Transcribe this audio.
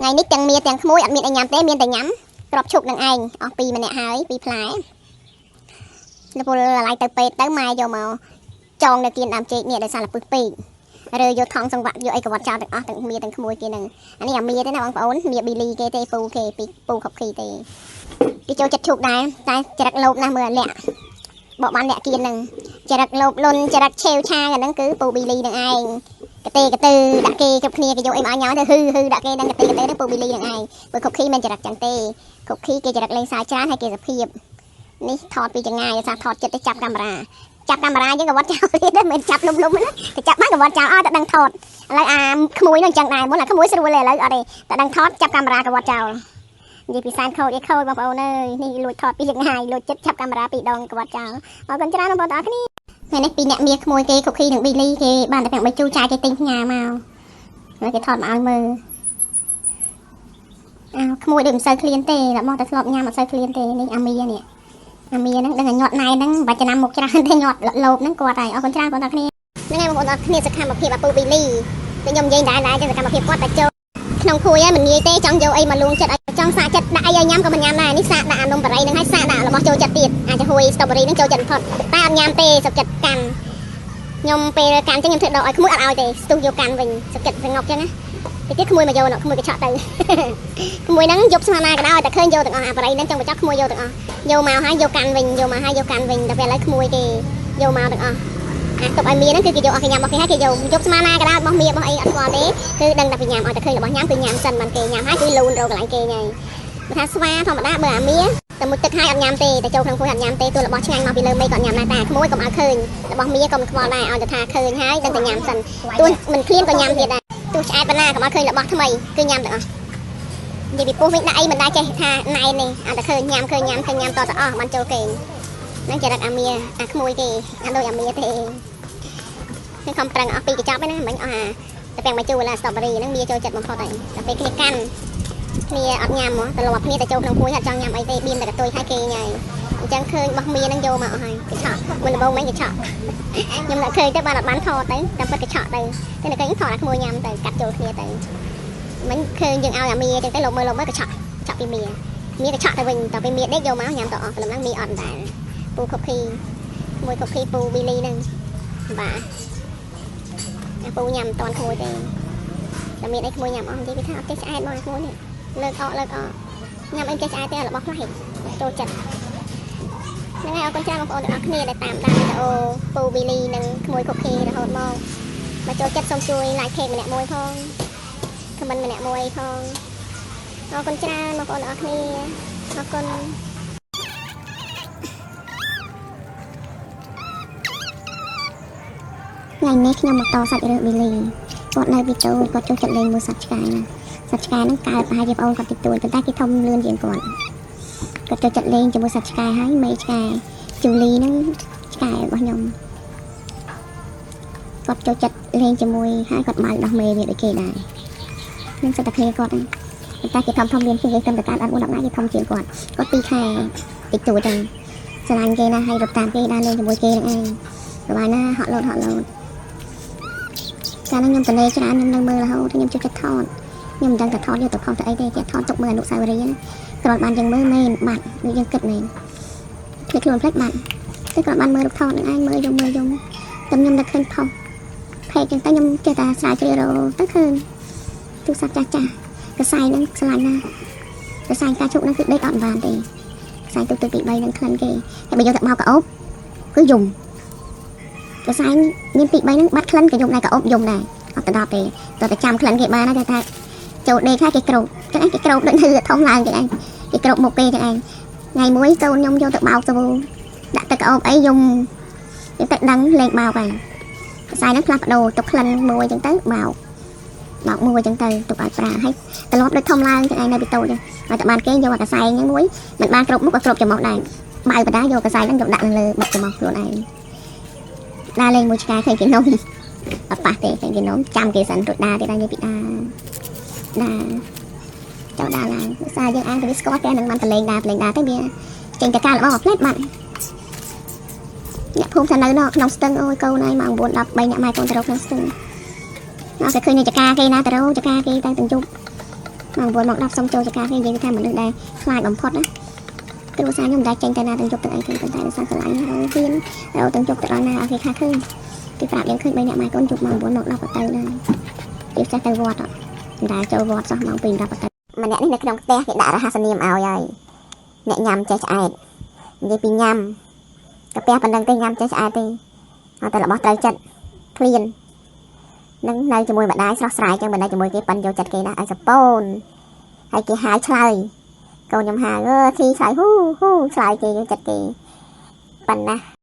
ថ្ងៃនេះទាំងមៀទាំងក្មួយអត់មានអីញ៉ាំទេមានតែញ៉ាំក្របឈូកនឹងឯងអស់ពីរម្នាក់ហើយពីរផ្លែលពលឡៃទៅពេទ្យទៅម៉ែយកមកចងនៅគៀនដើមចេកនេះដោយសារលពឹសពេករើយកថងសង្វាក់យកអីក៏វត្តចោលទាំងអស់ទាំងមៀទាំងក្មួយគេនឹងអានេះអាមៀទេណាបងប្អូនមៀប៊ីលីគេទេពូគេពីពូខុបខីទេគេចូលចិត្តឈូកដែរតែចរិតលោភណាស់មើលលាក់បកបានលាក់គៀននឹងចរិតលោភលន់ចរិតឆេវឆាវអាហ្នឹងគឺពូប៊ីលីនឹងឯងកទេកទៅដាក់គេគ្រប់គ្នាគេយកអីមកឲ្យញ៉ាំទៅហឺហឺដាក់គេនឹងកទេកទៅនឹងពូប៊ីលីនឹងឯងបើខុបខីមិនចរិតចឹងទេខុបខីគេចរិតលេងសើចច្រើនហើយគេសភាពនេះថតពីចងាយដោយសារថតចិត្តទៅចាប់កាមេរ៉ាចាប់កាមេរ៉ាយើងក៏វត្តចោលទៀតដែរមិនចាប់លុំលុំណាទៅចាប់បានក៏វត្តចោលអត់តែដឹងថតឥឡូវអាក្មួយនឹងចឹងដែរមុនអាក្មួយស្រួលទេឥឡូវអត់ទេតែដឹងថតចាប់កាមេរ៉ាក៏វត្តចោលនិយាយពីសែនខូចអីខូចបងប្អូនអើយនេះលួចថតពីចងាយលួចចិត្តចាប់កាមេរ៉ាពីរដងក៏វត្តចោលអរគុណច្រើនបងប្អូនទាំងអស់គ្នាថ្ងៃនេះពីអ្នកមាសក្មួយគេខុកខីនិងប៊ីលីគេបានតែពាំងបីជូរចាយគេទិញផ្ញើមកហើយគេថតមកឲ្យមើលអើក្មួយដូចមិនសូវឃ្លានទេរបស់តែធ្លាប់ញ៉ាំអត់សូវឃ្លានទេនេះអាមីនេះអាមីហ្នឹងដឹងតែញាត់ណែហ្នឹងបាច់ចំណាំមុខច្រើនទេញាត់លោបហ្នឹងគាត់ហើយអរគុណច្រើនបងប្អូនទាំងគ្នាហ្នឹងហើយបងប្អូនទាំងគ្នាសកម្មភាពអាពូប៊ីលីដូចខ្ញុំនិយាយដែរដែរចឹងសកម្មភាពគាត់តែចូលក្នុងភួយហើយមិនងាយទេចង់យកអីមកលួងចិត្តឲ្យចង់សាកចិត្តដាក់អីឲ្យញ៉ាំក៏មិនញ៉ាំដែរនេះសាកដាក់អានំបារីហ្នឹងហើយសាកដាក់របស់ចូលចិត្តទៀតអាចจะហួយ strawberry ហ្នឹងចូលចិត្តបំផុតតែអត់ញ៉ាំទេសុខចិត្តកាន់ខ្ញុំពេលកាន់ចឹងខ្ញុំធ្វើដកឲ្យក្មួយអត់ឲ្យទេស្ទុះយកកាន់វិញសុខចិត្តសងប់ចឹងណាតិចទៀតក្មួយមកយកក្មួយកញ្ឆក់ទៅក្មួយហ្នឹងយប់ស្មានណាក៏ដោយតែឃើញយកទាំងអស់អាបារីហ្នឹងចង់បញ្ចប់ក្មួយយកទាំងអស់យកមកហើយយកកាន់វិញយកមកហើយយកកាន់វិញតែពេលឥឡូវក្មួយគេយកមកទាំងអស់អាទុកឲ្យមៀហ្នឹងគឺគេយកអស់គេញ៉ាំរបស់គេហើយគេយកយប់ស្មានណាក៏ដោយរបស់មៀរបស់អីអត់ស្គាល់ទេគឺដឹងតែពីញ៉ាំឲ្យតែឃើញរបស់ញ៉ាំគឺញ៉ាំសិនបានគេញ៉ាំហើយគឺលូនរកកន្លែងគេញ៉ៃបើថាស្វាធម្មតាបើអាមៀតែមួយទឹកហើយអត់ញ៉ាំទេតែចូលក្នុងភួយអត់ញ៉ាំទេទោះរបស់ឆ្ងាញ់មកពីលើមេក៏ញ៉ាំដែរតែក្មួយកុំឲ្យឃើញរបស់មៀក៏មិនខ្វល់ដែរឲ្យតែថាឃើញហើយដឹងតែញ៉ាំសិនទោះមិនឃ្លានក៏ញ៉ាំទៀតដែរទោះឆ្អែតប៉ុណ្ណាកុំឲ្យឃើញរបស់ថ្មីគឺញ៉ាំទាំងអស់និយាយពីពោះវិញដាក់អីមិនដែរចេះថាណែននេះអត់តែឃើញញ៉ាំឃើញញ៉ាំឃើញញ៉ាំតតែអស់បានចូលគេងហ្នឹងចរិតអាមៀអាក្មួយគេអាដូចអាមៀទេខ្ញុំខំប្រឹងអស់ពីកញ្ចប់ហ្នឹងមិញអស់អាតែពាំងបាយជូរឡា strawberry ហ្នឹងមៀចូលចិត្តបំផុតហើយតែពេលគ្នាកាន់គ្នាអត់ញ៉ាំហ្មងត្រឡប់គ្នាតែចូលក្នុងភួយអត់ចង់ញ៉ាំអីទេបៀមតែកតុយហើយគេញ៉ៃអញ្ចឹងឃើញរបស់មៀហ្នឹងយកមកអស់ហើយកញ្ឆក់មុនដំបូងមិញកញ្ឆក់ខ្ញុំតែឃើញទៅបានអត់បានថតទៅតែពិតកញ្ឆក់ទៅតែនៅឃើញថតអាក្មួយញ៉ាំទៅកាត់ចូលគ្នាទៅមិញឃើញយើងឲ្យអាមៀអញ្ចឹងទៅលោកមើលលោកមើលកញ្ឆក់ឆក់ពីមៀមៀកញ្ឆក់ទៅវិញតែពេលមៀដេកយកមកញ៉ាំទៅអស់ព្រលឹមហ្នឹងមៀអត់ដែរពូខុកភីមួយខុកភីពូប៊ីលីហ្នឹងបាទអាពូញ៉ាំមិនតាន់ក្មួយទេតែមានអីក្មួយញ៉ាំអស់និយាយពីថាអត់ចេះឆ្អែតមកអាក្មួយនេះលើកអកលើកអកញ៉ាំអីចេះឆ្អែតទេរបស់ខ្លះចូលចិត្តហ្នឹងហើយអរគុណច្រើនបងប្អូនទាំងអស់គ្នាដែលតាមដានវីដេអូពូប៊ីលីនិងក្មួយខុកភីរហូតមកបើចូលចិត្តសូមជួយ like page ម្នាក់មួយផង comment ម្នាក់មួយផងអរគុណច្រើនបងប្អូនទាំងអស់គ្នាអរគុណថ្ងៃនេះខ្ញុំមកតសាច់រឿងប៊ីលីគាត់នៅពីតូចគាត់ចូលចិត្តលេងមួយសត្វឆ្កែណាសត្វឆ្កែហ្នឹងកើតប្រហែលជាប្អូនគាត់តិចតួចប៉ុន្តែគេធំលឿនជាងគាត់គាត់ចូលចិត្តលេងជាមួយសត្វឆ្កែហើយមេឆ្កែជូលីហ្នឹងឆ្កែរបស់ខ្ញុំគាត់ចូលចិត្តលេងជាមួយហើយគាត់មកដោះមេវាដូចគេដែរនឹងសិតតែគ្នាគាត់ហ្នឹងប៉ុន្តែគេធំធំលឿនជាងគេត្រឹមតែកើតអត់4 10ថ្ងៃគេធំជាងគាត់គាត់2ខែតិចតួចហ្នឹងស្រឡាញ់គេណាស់ហើយរត់តាមគេដើរលេងជាមួយគេហ្នឹងឯងសប្បាយណាស់ហក់លោតហក់លោតកាលហ្នឹងខ្ញុំតលេច្រើនខ្ញុំនៅមើលរហូតខ្ញុំចូលចិត្តថតខ្ញុំមិនដឹងថាថតយកទៅផុសទៅអីទេគេថតទុកមើលអនុស្សាវរីយ៍ណាគ្រាន់បានយើងមើលមែនបាត់ដូចយើងគិតមែនភ្លេចខ្លួនភ្លេចបាត់តែគ្រាន់បានមើលរូបថតនឹងឯងមើលយំមើលយំតែខ្ញុំតែឃើញផុសផេកចឹងទៅខ្ញុំចេះតែស្រាវជ្រាវរកទៅឃើញទូរស័ព្ទចាស់ចាស់កសែងហ្នឹងស្រឡាញ់ណាស់កសែងការជុកហ្នឹងគឺដេកអត់បានទេកសែងទូទៅពី3ហ្នឹងក្លិនគេហើយបើយកទៅបោកកោបគឺយំកសែងមានពី3ហ្នឹងបាត់ក្លិនក៏យំដែរកោបយំដែរអត់ទៅដល់ទេតើតែចាំក្លិនគេបានណាតែថាចូលដេកខ្លះគេក្របចឹងឯងគេក្របដូចនៅធំឡើងចឹងឯងគេក្របមុខគេចឹងឯងថ្ងៃមួយកូនខ្ញុំយកទៅបោកសាប៊ូដាក់ទឹកក្អូបអីយំយើងទៅដឹងលេងបោកហើយកសែងហ្នឹងផ្លាស់ប្ដូរទុកក្លិនមួយចឹងទៅបោកបោកមួយចឹងទៅទុកឲ្យប្រើហើយត្រឡប់ដូចធំឡើងចឹងឯងនៅពីតូចចឹងឲ្យតែបានគេយកអាកសែងហ្នឹងមួយមិនបានគ្រប់មុខក៏គ្រប់ច្រមុះដែរបៅបដាយកកសែងហ្នឹងយកដាក់នៅលើបុកច្រមុះខ្លួនឯងដើរលេងមួយឆ្កែឃើញគេនំអត់ប៉ះទេឃើញគេនំចាំគេសិនរួចដើរទៀតហើយនិយាយពីដើរដើរចូលដើរឡើងសារយើងអានទៅវាស្គាល់គេនឹងបានតលេងដើរលេងដើរទៅវាចេញតែការរបស់ផ្លែតបាត់អ្នកភូមិថានៅនោះក្នុងស្ទឹងអូយកូនហើយម៉ោង9 10 3អ្នកម៉ែកូនទៅរកក្នុងស្ទឹងមកគេឃើញនៅចកាគេណាទៅរកចកាគេទៅទាំងយប់ ម៉ោង9ម៉ោង10សុំចូលចការគេនិយាយថាមនុស្សដែលខ្លាចបំផុតណាគ្រួសារខ្ញុំមិនដែលចេញទៅណាទាំងយប់ទាំងអីទេប៉ុន្តែដោយសារស្រឡាញ់ហើយហ៊ានរត់ទាំងយប់ទៅដល់ណាឲ្យគេខាឃើញគេប្រាប់យើងឃើញ3នាក់ម៉ែកូនយប់ម៉ោង9ម៉ោង10ក៏ទៅដែរគេចេះទៅវត្តមិនដែលចូលវត្តសោះម៉ោង2 10ក៏ទៅម្នាក់នេះនៅក្នុងផ្ទះគេដាក់រហស្សនាមឲ្យហើយអ្នកញ៉ាំចេះឆ្អែតនិយាយពីញ៉ាំកាពះប៉ុណ្ណឹងទេញ៉ាំចេះឆ្អែតទេហើយតែរបស់ត្រូវចិត្តឃ្លាននឹងនៅជាមួយម្ដាយស្រស់ស្រាយចឹងមិននៅជាមួយគេប៉ិនយកចិត្តគេណាឲ្យសពូនហើយគេហៅឆ្លើយកូនខ្ញុំហៅអឺធីឆ្លើយហ៊ូហ៊ូឆ្លើយគេយកចិត្តគេប៉ុណ្ណា។